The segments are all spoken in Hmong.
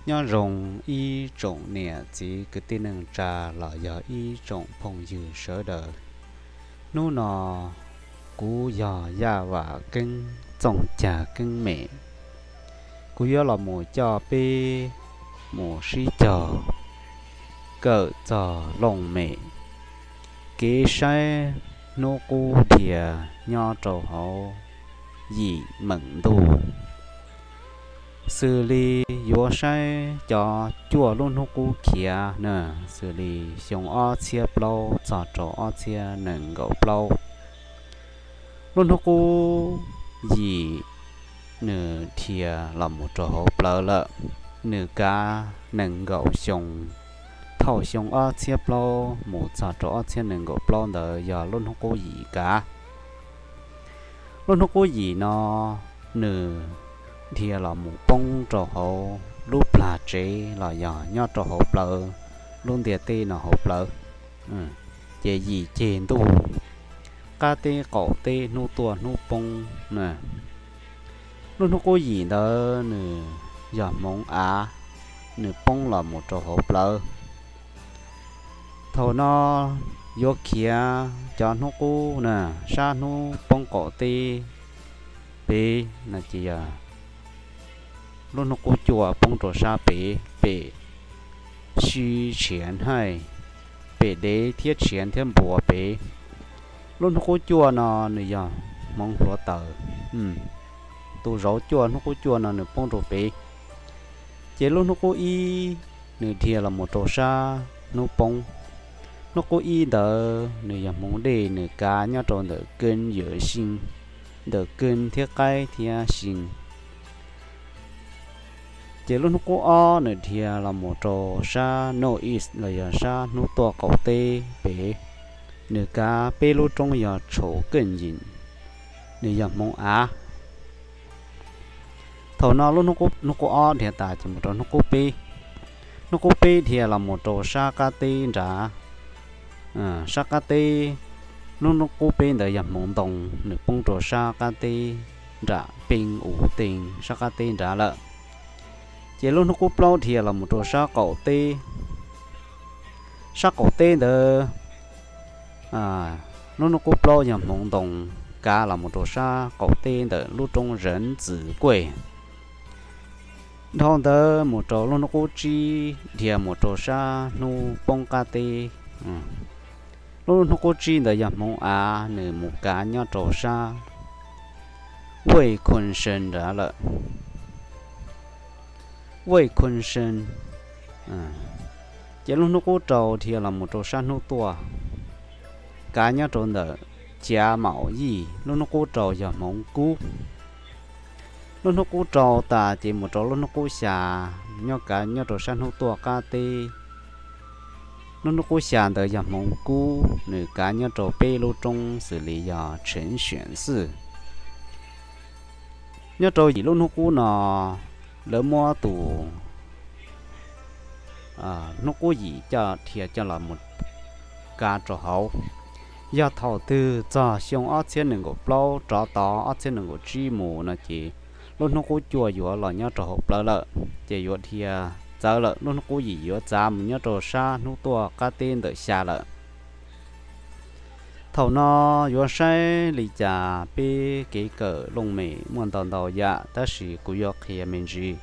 Nyob zoo ib tsoom niam txiv kwv tij neej tsa los yog ib tsoom phooj ywg sawv daws. Hnub no kuv yog Yaj Vam Keeb Txooj Cag Keeb Mem, kuv yuav los mus coj peb mus sib cog kawm txog looj mem, kev saib hnub qub dhia nyob rau hauv yim meem ntuj. Xws li yuav saib cov cuaj lub hnub qub khiav na, xws li xyoo ob txhiab plaub txog rau ob txhiab nees nkaum plaub, lub hnub qub yim nws dhia los mus rau hauv plawv lawm, nws kav nees nkaum xyoo. Thaum xyoo ob txhiab plaub mus txog rau ob txhiab nees nkaum plaub ntawd yog lub hnub qub yim kav. Lub hnub qub yim no nws dhia los mus poob rau hauv lub plag tsev los yog nyob rau hauv plawv, lub ntiaj teb no hauv plawv, ces yim ceg ntuj, qab teb qaum teb, hnub tuaj hnub poob na. Lub hnub qub yim ntawd nws yog hmoov av, nws poob los mus rau hauv plawv. Thaum no yuav khiav cov hnub qub na, sab hnub poob qaum teb pem no ces yog lub hnub qub cuaj poob rau sab pem, pem si tshiav nhaij, pem dev thiab tshiav thiab npua pem. Lub hnub qub cuaj no nws yog hmoov hluav taws. Tus zauv cuaj hnub qub cuaj no nws poob rau pem. Ces lub hnub qub ib nws dhia los mus rau sab hnub poob. Hnub qub ib ntawd nws yog hmoov dej, nws kav nyob rau ntawm keeb yawm xi, ntawm keeb thiab qaib thiab xi. Ces lub hnub qub ob nws dhia los mus rau sab north east los yog sab hnub tuaj qaum teb pem, nws kav peb lub roob yog tshaum keej yim, nws yog hmoov av. Thaum no lub hnub qub ob dhia tas ces mus rau hnub qub peb. Hnub qub peb dhia los mus rau sab qab teb nrad, sab qab teb. Lub hnub qub peb ntawd yog hmoov ntoo, nws poob rau sab qab teb nram pee u tee sab qab teb nrad lawm. Ces lub hnub qub plaub dhia los mus rau sab qaum teb. Sab qaum teb ntawd, lub hnub qub plaub yog hmoov ntoo, kav los mus rau sab qaum teb ntawm lub roob zeev txwm kuej. Dhau ntawd mus rau lub hnub qub tsib dhia mus rau sab hnub poob qab teb. Lub hnub qub tsib ntawd yog hmoov av, nws mus kav nyob rau sab Wisconsin nrad lawm. Wisconsin. Ces lub hnub qub rau dhia los mus rau sab hnub tuaj, kav nyob rau ntawm cav maum yij. Lub hnub qub rau yog hmoov kub. Lub hnub qub rau tas ces mus rau lub hnub qub xya, nyob kav nyob rau sab hnub tuaj qab teb. Lub hnub qub xya ntawd yog hmoov kub, nws kav nyob rau peb lub roob xws li yog Cheev Xyeem Xwj. Nyob rau yim lub hnub qub no, lawv muab tus hnub qub yim coj dhia coj los mus kav rau hauv. Yog thaum twg txog xyoo ob txhiab nees nkaum plaub rov tod ob txhiab nees nkaum tsib mus no ces lub hnub qub cuaj yuav los nyob rau hauv plawv lawm, ces yuav dhia txawv lawm, lub hnub qub yim yuav txav mus nyob rau sab hnub tuaj qab teb ntawm xya lawm. Thaum no yuav saib li cas, peb kev kawm looj mem muaj ntau ntau yam, tab sis kuv yuav qhia me ntsis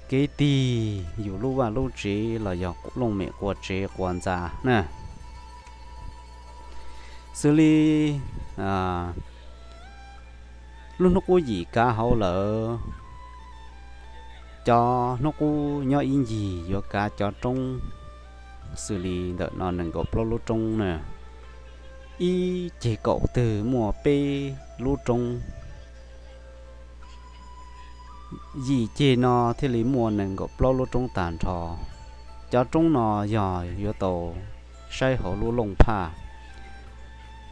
kev tig yus lub vaj lub tsev los yog looj mem qua tsev qua ntxa na. Xws li lub hnub qub yim kav hauv lawm, cov hnub qub nyob ib ncig yuav kav cov roob xws li ntawm no nees nkaum plaub lub roob na. Ib ceg kaum twg muaj peb lub roob, yim ceg no thiaj li muaj nees nkaum plaub lub roob tag nrho. Cov roob no yog yuav tau saib hauv lub looj phaj.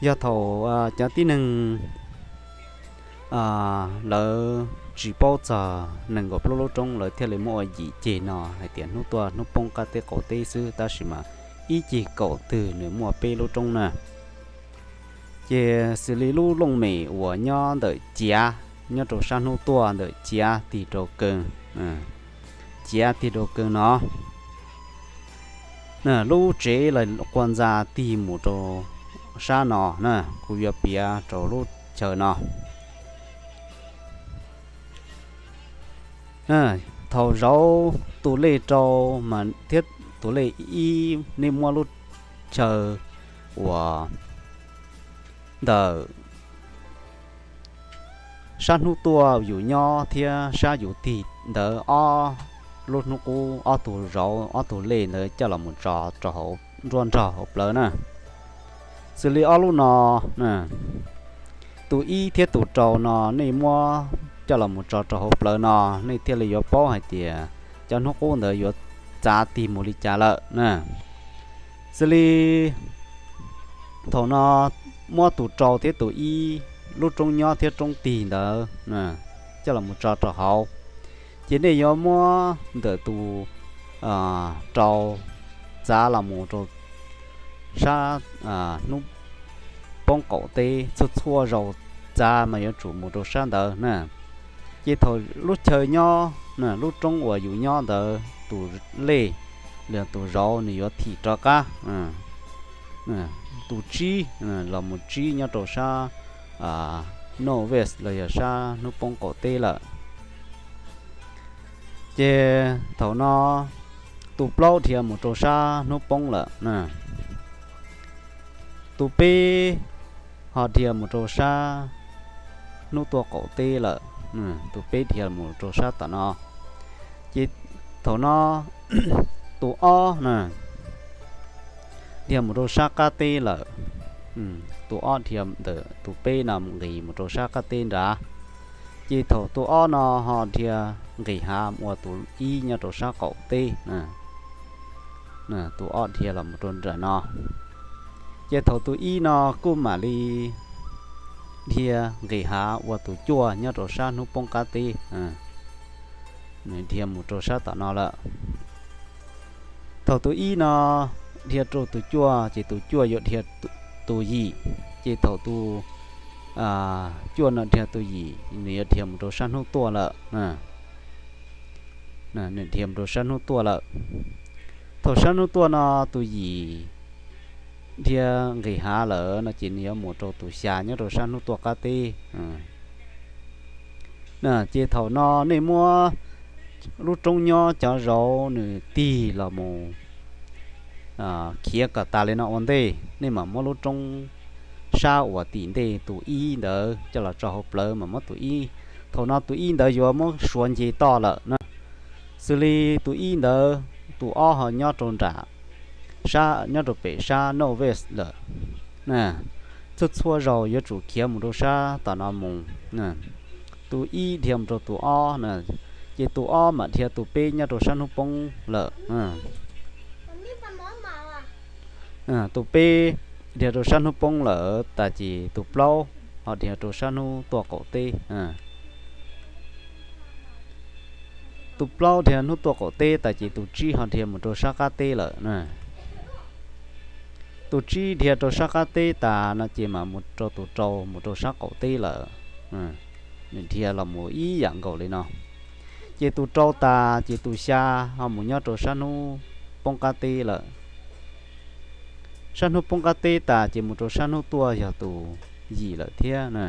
Yog thaum cov tib neeg lawv tsis paub txog nees nkaum plaub lub roob, lawv thiaj li muab ua yim ceg no hais tias hnub tuaj hnub poob qab teb qaum teb xwb, tab sis mas ib ceg kaum twg nws muaj peb lub roob na. Ces xws li lub looj mem uas nyob ntawm ciav, nyob rau sab hnub tuaj ntawm ciav tig rau keeg, ciav tig rau kawg no. Lub tsev los quas ntxa tig mus rau sab no na, kuv yuav piav rau lub chaw no. Thaum zauv tus lej rau mas thiab tus lej ib nej muab lub chaw uas ntawm sab hnub tuaj yus nyob thiab sab yus tig ntawd ob lub hnub qub, ob tug zauv ob tug lej ntawd coj los mus tso rau hauv nruab nrog hauv plawv na. Xws li ob lub no, tus ib thiab tus rau no nej muab coj los mus tso rau hauv plawv no, nej thiaj li yuav paub hais tias cov hnub qub ntawd yuav txav tig mus li cas lawm na. Xws li thaum no muab tus rau thiab tus ib, lub roob nyob thiab roob tig ntawd coj los mus tso rau hauv, ces nej yuav muab ntawm tus rau txav los mus rau sab hnub poob qaum teb, txhua txhua zaus txav mas yuav tsum mus rau sab ntawd na. Ces thaum lub chaw nyob, lub roob uas yus nyob ntawd tus lej los tus zauv nws yuav thim rov qab, tus tsib los mus tsib nyob rau sab northwest los yog sab hnub poob qaum teb lawm. Ces thaum no tus plaub dhia mus rau sab hnub poob lawm, tus peb ho dhia mus rau sab hnub tuaj qaum teb lawm, tus peb dhia mus rau sab tom no. Ces thaum no tus ob na dhia mus rau sab qab teb lawm. Tus ob dhia ntawm tus peb no nqis mus rau sab qab teb nrad. Ces thaum tus ob no ho dhia nqis hav ua tus ib nyob rau sab qaum teb. Tus ob dhia los mus rau nram no. Ces thaum tus ib no kuj mam li dhia nqis hav ua tus cuaj nyob rau sab hnub poob qab teb, nws dhia mus rau sab tom no lawm. Thaum tus ib no dhia rau tus cuaj ces tus cuaj yuav dhia tus yim, ces thaum tus cuaj no dhia tus yim nws yuav dhia mus rau sab hnub tuaj lawm. Nws dhia mus rau sab hnub tuaj lawm. Thaum sab hnub tuaj no tus yim dhia nqis hav lawm no ces nws yuav mus rau tus xya nyob rau sab hnub tuaj qab teb. Ces thaum no nej muab lub roob nyob cov zauv nws tig los mus khiav kom tas li no ua ntej, nej mam muab lub roob sab uas tim ntej tus ib ntawd coj los tso hauv plawv mas muab tus ib, thaum no tus ib ntawd yuav muab suav nce toj lawm na. Xws li tus ib ntawd tus ob ho nyob rau nram sab, nyob rau pem sab northwest lawm. Txhua txhua zaus yuav tsum khiav mus rau sab tom no mus. Tus ib dhia mus rau tus ob na, ces tus ob mam dhia tus peb nyob rau sab hnub poob lawm. Tus peb dhia rau sab hnub poob lawm tas ces tus plaub ho dhia rau sab hnub tuaj qaum teb. Tus plaub dhia hnub tuaj qaum teb tas ces tus tsib ho dhia mus rau sab qab teb lawm. Tus tsib dhia rau sab qab teb tas no ces mam mus rau tus rau mus rau sab qaum teb lawm. Nws dhia los mus ib yam nkaus li no. Ces tus rau tas ces tus xya ho mus nyob rau sab hnub poob qab teb lawm. Sab hnub poob qab teb tas ces mus rau sab hnub tuaj yog tus yim lawm thiab na.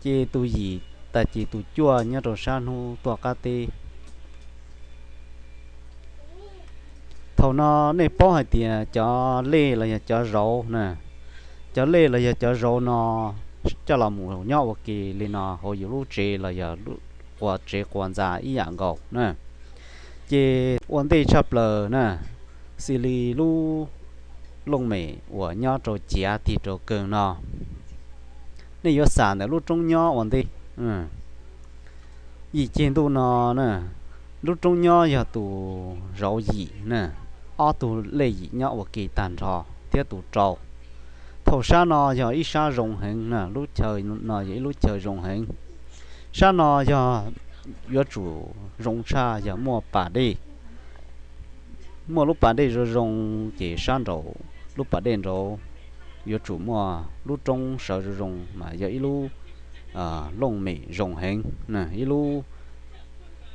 Ces tus yim tas ces tus cuaj nyob rau sab hnub tuaj qab teb. Thaum no nej paub hais tias cov lej los yog cov zauv na, cov lej los yog cov zauv no coj los mus nyob ua ke li no hauv yus lub tsev los yog quas tsev quas ntxa ib yam nkaus na. Ces ua ntej tshaj plaws na, xws li lub looj mem uas nyob rau ciav tig rau kawg no, nej yuav xam ntawm lub roob nyob ua ntej. Yim ceg ntuj no na, lub roob nyob yog tus zauv yim na, ob tug lej yim nyob ua ke tag nrho thiab tus rau. Thaum sab no yog ib sab zoo heev na, lub chaw no yog ib lub chaw zoo heev. Sab no yog yuav tsum zoo tshaj yog muaj pas dej, muaj lub pas dej zoo zoo ces sab nraud lub pas dej nraud yuav tsum muaj lub roob sawv zoo zoo mas yog ib lub looj mem zoo heev, ib lub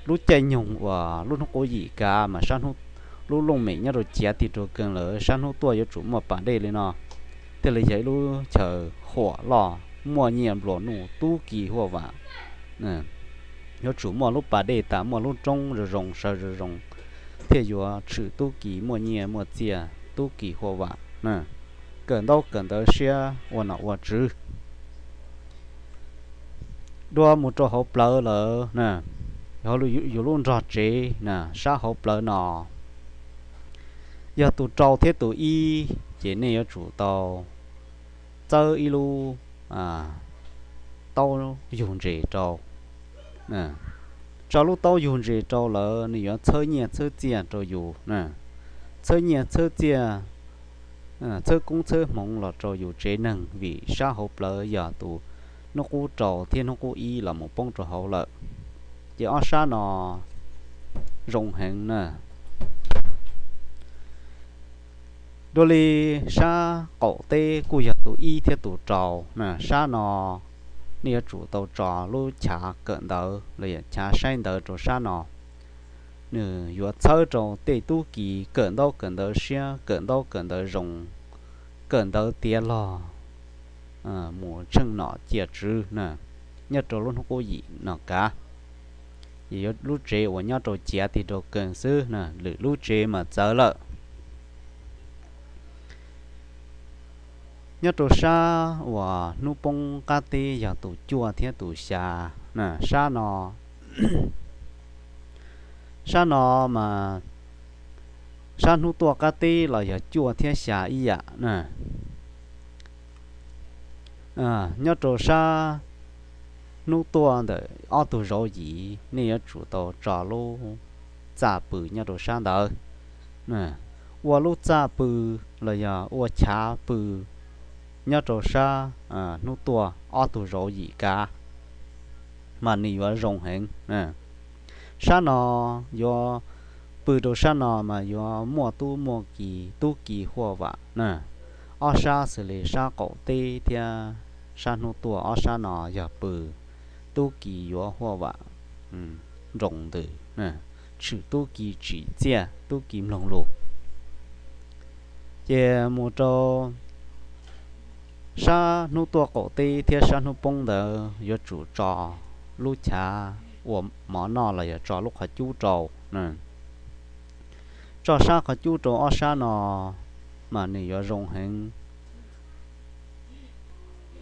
lub caij nyoog uas lub hnub qub yim kav mas sab hnub, lub looj mem nyob rau ciav tig rau kees lawm, sab hnub tuaj yuav tsum muaj pas dej li no, thiaj li yog ib lub chaw huam loj muaj nyiaj nplua nuj tub ki huaj vam. Yuav tsum muaj lub pas dej tas, muaj lub roob zoo zoo sawv zoo zoo, thiaj yuav tshwm tub ki muaj nyiaj muaj txiaj tub ki huaj vam na, kawm ntaub kawm ntawv siab ua nom ua tswv. Dua mus rau hauv plawv lawm na, yus lub nrog tsev na, sab hauv plawv no, yog tus rau thiab tus ib ces nej yuav tsum tau txawb ib lub taub yug ntses rau. Tso lub taub yug ntses rau lawm nws yuav txhawb nyiaj txhawb txiaj rau yus, txhawb nyiaj txhawb txiaj, txhawb koob txhawb hmoov los rau yus tsev neeg, vim sab hauv plawv yog tus hnub qub rau thiab hnub qub ib los mus poob rau hauv lawm. Ces ob sab no zoo heev na. Dua li sab qaum teb kuj yog tus ib thiab tus rau na, sab no nej yuav tsum tau tso lub chav kawm ntawv los yog chav saib ntawv rau sab no. Nws yuav txhawb rau tej tub ki kawm ntaub kawm ntawv siab, kawm ntaub kawm ntawv zoo, kawm ntawv tiav log mus tsheej nom cia tswv na, nyob rau lub hnub qub yim no kav. Ces yuav lub tsev uas nyob rau ciav tig rau kees xwb na, lwm lub tsev mas txawv lawm. Nyob rau sab uas hnub poob qab teb yog tus cuaj thiab tus xya na, sab no, sab no mas sab hnub tuaj qab teb los yog cuaj thiab xya ib yam na. Nyob rau sab hnub tuaj ntawm ob tug zauv yim, nej yuav tsum tau tso lub txaj pw nyob rau sab ntawd. Ua lub txaj pw los yog ua chav pw nyob rau sab hnub tuaj ob tug zauv yim kav, mas nws yuav zoo heev. Sab no yuav pw rau sab no mas yuav muaj tub muaj ki, tub ki huaj vam na. Ob sab xws li sab qaum teb thiab sab hnub tuaj, ob sab no yog pw, tub ki yuav huaj vam nroo ntws, tshwm tub ki tsim txiaj, tub ki mloog lus. Ces mus rau sab hnub tuaj qaum teb thiab sab hnub poob ntawd yuav tsum tso lub chav ua mov noj los yog tso lub qhov cub rau. Tso sab qhov cub rau ob sab no mas nws yuav zoo heev.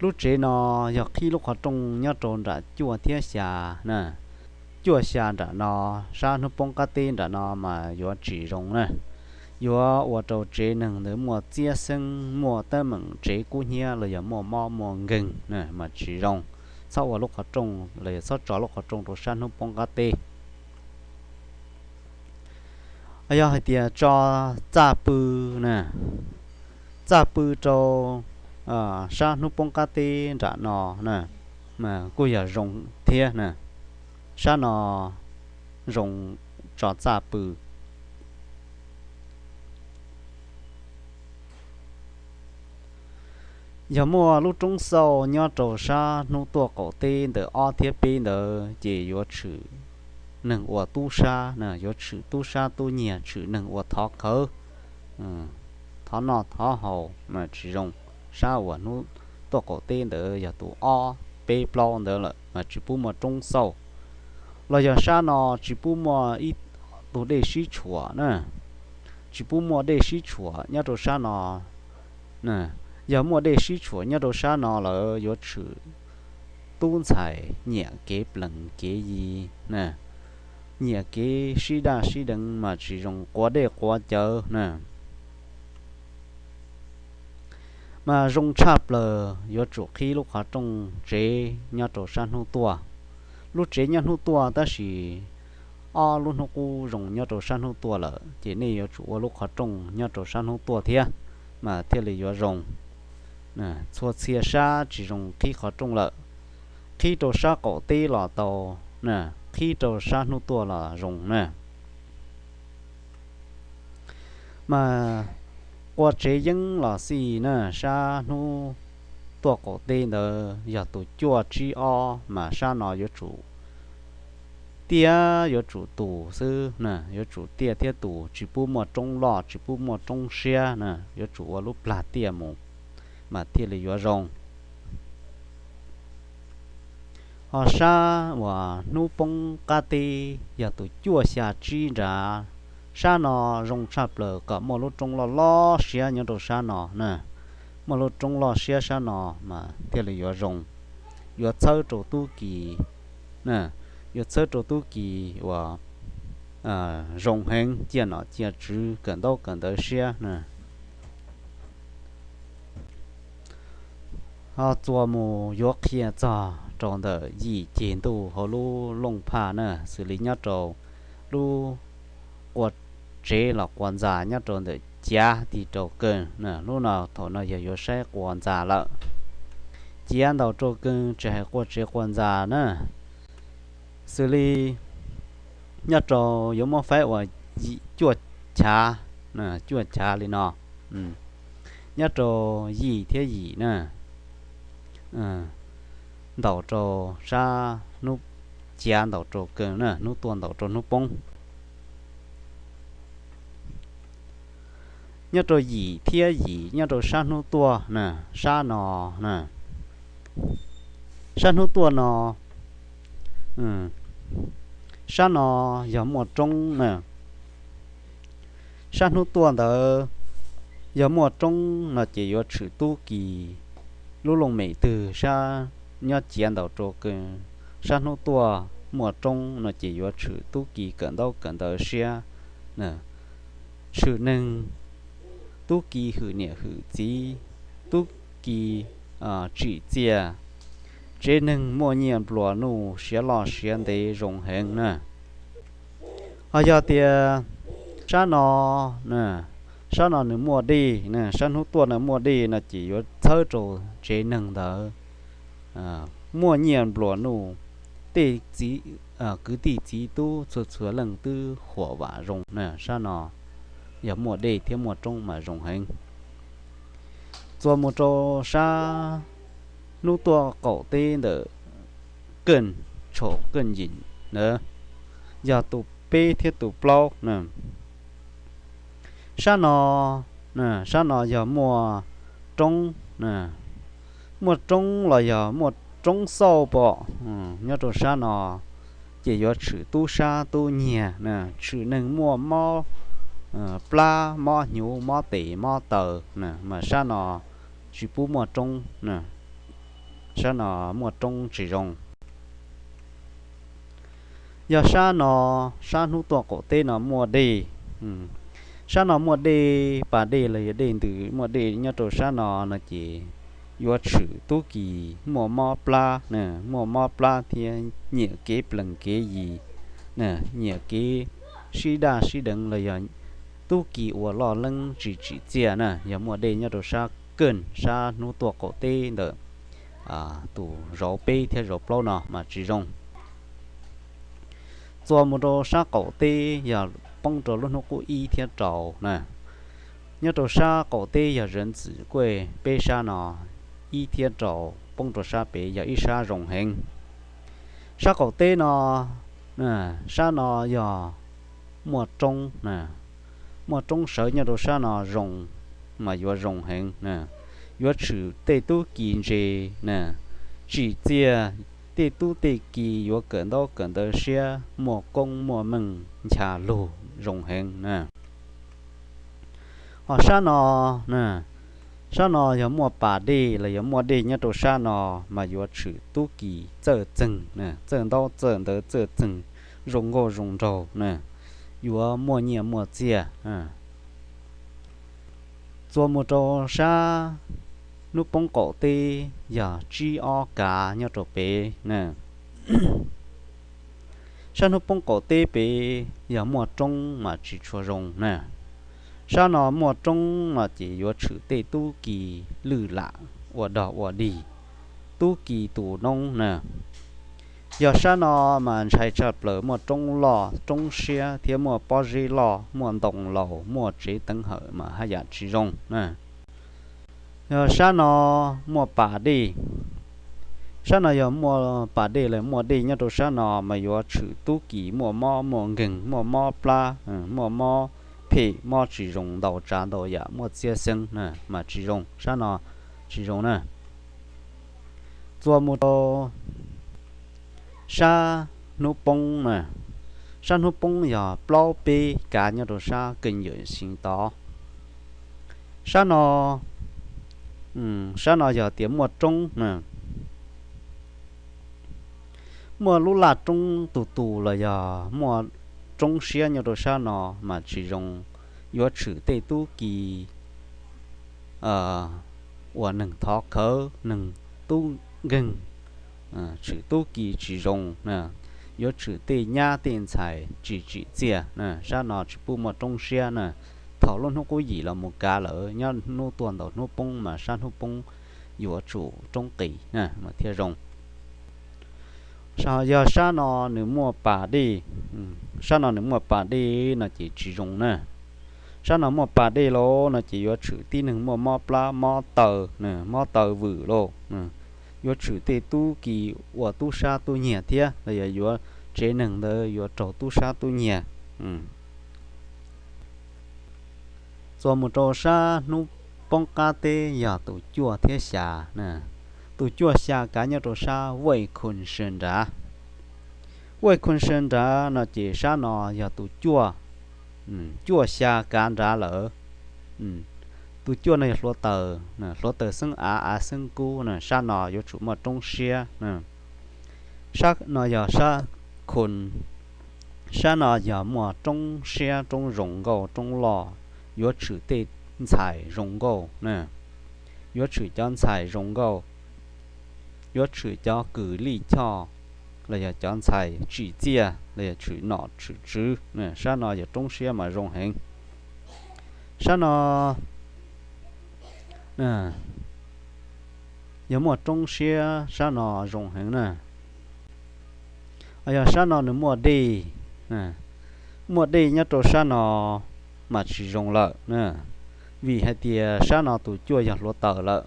Lub tsev no yog qhib lub qhov rooj nyob rau nram cuaj thiab xya na. Cuaj xya nram no, sab hnub poob qab teb nram no mas yuav tsis zoo na. Yuav ua rau tsev neeg ntawd muaj txiab xeeb, muaj teeb meem tsev kub hnyiab los yog muaj mob muaj nkeeg na mas tsis zoo. Txhob ua lub qhov rooj los yog txhob tso lub qhov rooj rau sab hnub poob qab teb. Yog hais tias tso txaj pw na, txaj pw rau sab hnub poob qab teb nram no na, kuj yog zoo thiab na. Sab no zoo tso txaj pw. Yog muaj lub roob xauj nyob rau sab hnub tuaj qaum teb ntawm ob thiab peb ntawd ces yuav tshwm neeg ua tub sab na, yuav tshwm tub sab tub nyiag, tshwm neeg ua thov khawv, thov noj thov haus mas tsis zoo. Sab uas hnub tuaj qaum teb ntawd yog tus ob peb plaub ntawd lawm mas tsis pub muaj roob xauj. Los yog sab no tsis pub muaj ib tug dej sib tshuam na, tsis pub muaj dej sib tshuam nyob rau sab no. Yog muaj dej sib tshuam nyob rau sab no lawm yuav tshwm tub ntxhais nyiam kev plees kev yi, nyiam kev sib daj sib deev mas tsis zoo, quav dej quav cawv na. Mas zoo tshaj plaws yuav tsum qhib lub qhov rooj tsev nyob rau sab hnub tuaj. Lub tsev nyob hnub tuaj tab sis ob lub hnub qub zoo nyob rau sab hnub tuaj lawm ces nej yuav tsum ua lub qhov rooj nyob rau sab hnub tuaj thiab mas thiaj li yuav zoo. Txhua txhia sab tsis zoo qhib qhov rooj lawm, qhib rau sab qaum teb los tau, qhib rau sab hnub tuaj los zoo na. Mas qua tsev yeeb los xij na, sab hnub tuaj qaum teb ntawd yog tus cuaj tsib ob mas sab no yuav tsum tiaj yuav tsum tus xwb na, yuav tsum tiaj thiab tus, tsis pub muaj roob loj, tsis pub muaj roob siab na, yuav tsum ua lub plag tiaj mus mas thiaj li yuav zoo. Ho sab uas hnub poob qab teb yog tus cuaj xya tsib nrad, sab no zoo tshaj plaws kom muaj lub roob loj loj siab nyob rau sab no na, muaj lub roob loj siab sab no mas thiaj li yuav zoo, yuav txhawb rau tub ki, yuav txhawb rau tub ki uas zoo heev, ciaj nom ciaj tswv, kawm ntaub kawm ntawv siab na. Ho txuas mus yuav qhia txog rau ntawm yim ceg ntuj hauv lub looj phaj na, xws li nyob rau lub qua tsev los qua ntxa nyob rau ntawm ciav tig rau keeg na, lub no thaum no yog yuav saib qua ntxa lawm. Ciav ntaus rau keeg tsis hais qua tsev qua ntxa na, xws li nyob rau yuav muab faib ua cuaj chav, cuaj chav li no, nyob rau yim thiab yim na, ntaus rau sab hnub, ciav ntaus rau keeg na, hnub tuaj ntaus rau hnub poob. Nyob rau yim thiab yim nyob rau sab hnub tuaj na, sab no na, sab hnub tuaj no, sab no yog muaj roob na, sab hnub tuaj ntawd yog muaj roob no ces yuav tshwm tub ki lub looj mem twg sab nyob ciav ntaus rau keeg, sab hnub tuaj muaj roob no ces yuav tshwm tub ki kawm ntaub kawm ntawv siab, tshwm neeg, tub ki hwm niam hwm txiv, tub ki tsim txiaj, tsev neeg muaj nyiaj nplua nuj siav loj siav ntev zoo heev na. Ho yog tias sab no, sab no nws muaj dej, sab hnub tuaj no muaj dej no ces yuav txhawb rau tsev neeg ntawd muaj nyiaj nplua nuj, tej kwv tij txiv tub txhua txhua leej twb huam vam zoo na, sab no yog muaj dej thiab muaj roob mas zoo heev. Txuas mus rau sab hnub tuaj qaum teb ntawm keej, tshaum keej yim ntawd, yog tus peb thiab tus plaub na. Sab no, sab no yog muaj roob, muaj roob los yog muaj roob xauj pom nyob rau sab no, ces yuav tshwm tub sab tub nyiag, tshwm neeg muaj mob plab mob hnyuv mob tes mob taw, mas sab no tsis pub muaj roob, sab no muaj roob tsis zoo. Yog sab no, sab hnub tuaj qaum teb no muaj dej, sab no muaj dej pas dej los yog dej ntws muaj dej nyob rau sab no no ces yuav tshwm tub ki muaj mob plab, muaj mob plab thiab nyiam kev plees kev yi, nyiam kev sib daj sib deev los yog tub ki uas loj leeb tsis tsim txiaj na. Yog muaj dej nyob rau sab keej, sab hnub tuaj qaum teb ntawm tus zauv peb thiab zauv plaub no mas tsis zoo. Txuas mus rau sab qaum teb yog poob rau lub hnub qub ib thiab rau na. Nyob rau sab qaum teb yog zawv ntxwm kuj peb sab no ib thiab rau, poob rau sab pem yog ib sab zoo heev. Sab qaum teb no, sab no yog muaj roob, muaj roob sawv nyob rau sab no zoo, mas yuav zoo heev, yuav tshwm tej tub ki ntse, tsim txiaj, tej tub tej ki yuav kawm ntaub kawm ntawv siab, muaj koob muaj meej ncha lug zoo heev na. Ho sab no, sab no yog muaj pas dej los yog muaj dej nyob rau sab no, mas yuav tshwm tub ki txawj txeeg, txawj ntaub txawj ntawv txawj txeeg, zoo nkauj zoo nraug na, yuav muaj nyiaj muaj txiaj. Txuas mus rau sab hnub poob qaum teb yog tsib ob kav nyob rau pem na. Sab hnub poob qaum teb pem yog muaj roob mas tsis tshua zoo na. Sab no muaj roob no ces yuav tshwm tej tub ki lwj lam ua dog ua dig, tub ki tu noob na. Yog sab no mas ntshai tshaj plaws, muaj roob loj roob siab thiab muaj pob zeb loj, muaj ntoo laus, muaj tsev teev hawm mas haj yam tsis zoo na. Yog sab no muaj pas dej, Sab no yog muaj pas dej los muaj dej nyob rau sab no mas yuav tshwm tub ki muaj mob muaj nkeeg, muaj mob plab, muaj mob phem, mob tsis zoo ntau tsav ntau yam, muaj txiaj xeeb na mas tsis zoo, sab no tsis zoo na. Txuas mus rau sab hnub poob na, sab hnub poob yog plaub peb kav nyob rau sab keej yawm xeev tod. Sab no, sab no yog tias muaj roob na, muaj lub laj roob tus tus los yog muaj roob siab nyob rau sab no mas tsis zoo, yuav tshwm tej tub ki uas neeg thov khawv, neeg tub nkeeg, tshwm tub ki tsis zoo, yuav tshwm tej nyab tej ntxhais tsis tsim txiaj, sab no tsis pub muaj roob siab na. Thaum lub hnub qub yim los mus kav lawm, nyob hnub tuaj ntaus hnub poob mas sab hnub poob yuav tsum roob qis mas thiaj zoo. Yog sab no nws muaj pas dej, sab no nws muaj pas dej no ces tsis zoo na. Sab no muaj pas dej los no ces yuav tshwm tib neeg muaj mob plab, mob taw, mob taw vwm lauj, yuav tshwm tej tub ki ua tub sab tub nyiag thiab los yog yuav, tsev neeg ntawd yuav raug tub sab tub nyiag. Txuas mus rau sab hnub poob qab teb yog tus cuaj thiab xya na. Tus cuaj xya kav nyob rau sab Vaj Khu Saw nrad. Vaj Khu Saw nrad no ces sab no yog tus cuaj, cuaj xya kav nrad lawm. Tus cuaj no yog hluav taws, hluav taws xeeb av, av xeeb kub na, sab no yuav tsum muaj roob siab. Sab no yog sab khu, sab no yog muaj roob siab, roob zoo nkauj, roob loj, yuav tshwm tej ntxhais zoo nkauj na, yuav tshwm cov ntxhais zoo nkauj, yuav tshwm cov kws lij choj los yog cov ntxhais tsim txiaj los yog tshwm nom tshwm tswv, sab no yog roob siab mas zoo heev. Sab no yog muaj roob siab, sab no zoo heev na. Yog sab no nws muaj dej, muaj dej nyob rau sab no mas tsis zoo lawm na, vim hais tias sab no tus cuaj yog hluav taws lawm.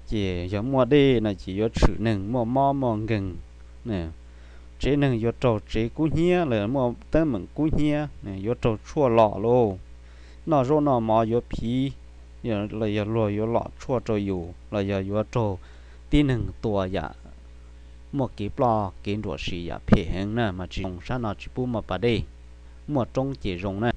Ces yog muaj dej no ces yuav tshwm neeg muaj mob muaj nkeeg, tsev neeg yuav raug tsev kub hnyiab los muaj teeb meem kub hnyiab, yuav raug tshuaj lom lauj, noj zaub noj mov yuav phiv, los yog luag yuav lom tshuaj rau yus, los yog yuav raug tib neeg tua yam muaj kev ploj kev nruam sim yam phem heev na mas tsis zoo, sab no tsis pub muaj pas dej, muaj roob ces zoo na.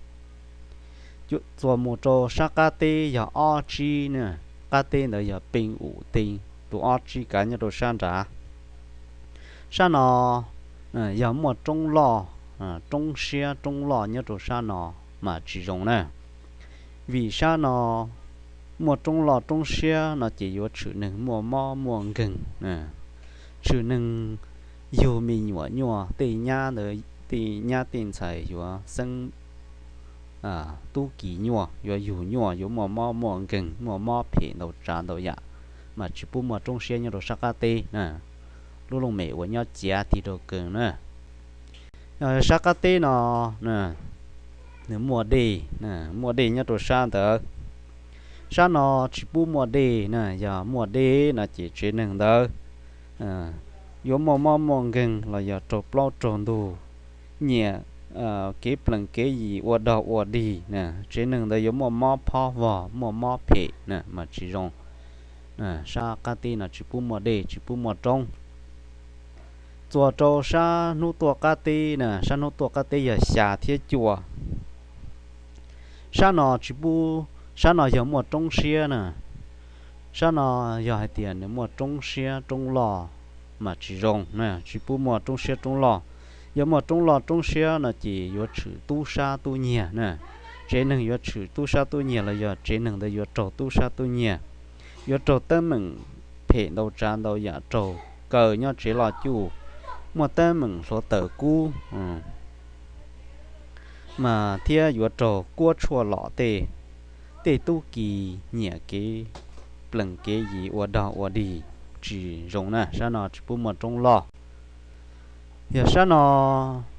Txuas mus rau sab qab teb yog ob tsib na, qab teb ntawd yog pee um tee, tus ob tsib kav nyob rau sab nrad. Sab no yog muaj roob loj, roob siab roob loj nyob rau sab no mas tsis zoo na. Vim sab no muaj roob loj roob siab no ces yuav tshwm neeg muaj mob muaj nkeeg, tshwm neeg yug me nyuam nyuaj, tej nyab ntawd, tej nyab tej ntxhais yuav xeeb tub ki nyuaj, yuav yug nyuaj, yuav muaj mob muaj nkeeg, muaj mob phem ntau tsav ntau yam, mas tsis pub muaj roob siab nyob rau sab qab teb na. Lub looj mem uas nyob ciav tig rau kawg na. Sab qab teb no nws muaj dej, muaj dej nyob rau sab ntawd. Sab no tsis pub muaj dej na, yog muaj dej no ces tsev neeg ntawd yuav muaj mob muaj nkeeg los yog raug plaub raug ntug, nyiam kev plees kev yim ua dog ua dig, tsev neeg ntawd yuav muaj mob phob vog, muaj mob phem na mas tsis zoo. Sab qab teb no tsis pub muaj dej, tsis pub muaj roob. Txuas rau sab hnub tuaj qab teb na, sab hnub tuaj qab teb yog xya thiab cuaj. Sab no tsis pub, sab no yog muaj roob siab na. Sab no yog hais tias nws muaj roob siab roob loj mas tsis zoo na, tsis pub muaj roob siab roob loj. Yog muaj roob loj roob siab no ces yuav tshwm tub sab tub nyiag na. Tsev neeg yuav tshwm tub sab tub nyiag los yog tsev neeg ntawd yuav raug tub sab tub nyiag, yuav raug teeb meem phem ntau tsav ntau yam, raug kaw nyob tsev loj cuj, muaj teeb meem hluav taws kub mas thiab yuav raug kuab tshuaj lom tej, tej tub ki nyiam kev plees kev yim ua dog ua dig, tsis zoo na, sab no tsis pub muaj roob loj. Yog sab no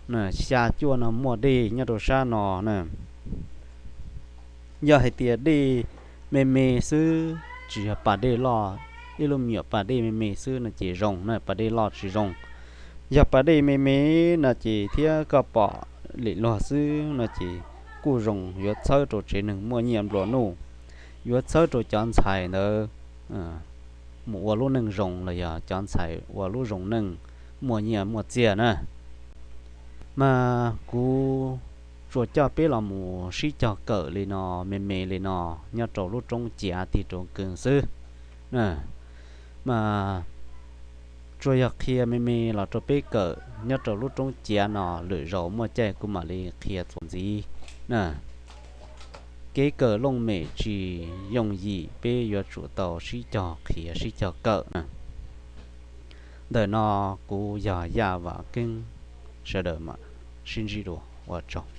xya cuaj no muaj dej nyob rau sab no na. Yog hais tias dej me me xwb, tsis yog pas dej loj, ib lub me nyuam pas dej me me xwb no ces zoo na, pas dej loj tsis zoo. Yog pas dej me me no ces thiab koj pom lim luag xwb no ces kuj zoo, yuav txhawb rau tsev neeg muaj nyiaj nplua nuj, yuav txhawb rau cov ntxhais ntawd mus ua lub neej zoo los yog cov ntxhais ua lub zoo neej muaj nyiaj muaj txiaj na. Mas kuv tsuas coj peb los mus sib cog kawm li no, me me li no, nyob rau lub roob ciav tig rau kev xwb. Mas tsuas yog qhia me me los rau peb kawm nyob rau lub roob ciav no, lwm zaus muaj caij kuv mam li qhia txuas ntxiv na. Kev kawm looj mem tsis yooj yim, peb yuav tsum tau sib cog qhia sib cog kawm na. Ntawm no kuv yog Yaj Vam Keeb, sawv daws mam sib ntsib dua, ua tsaug.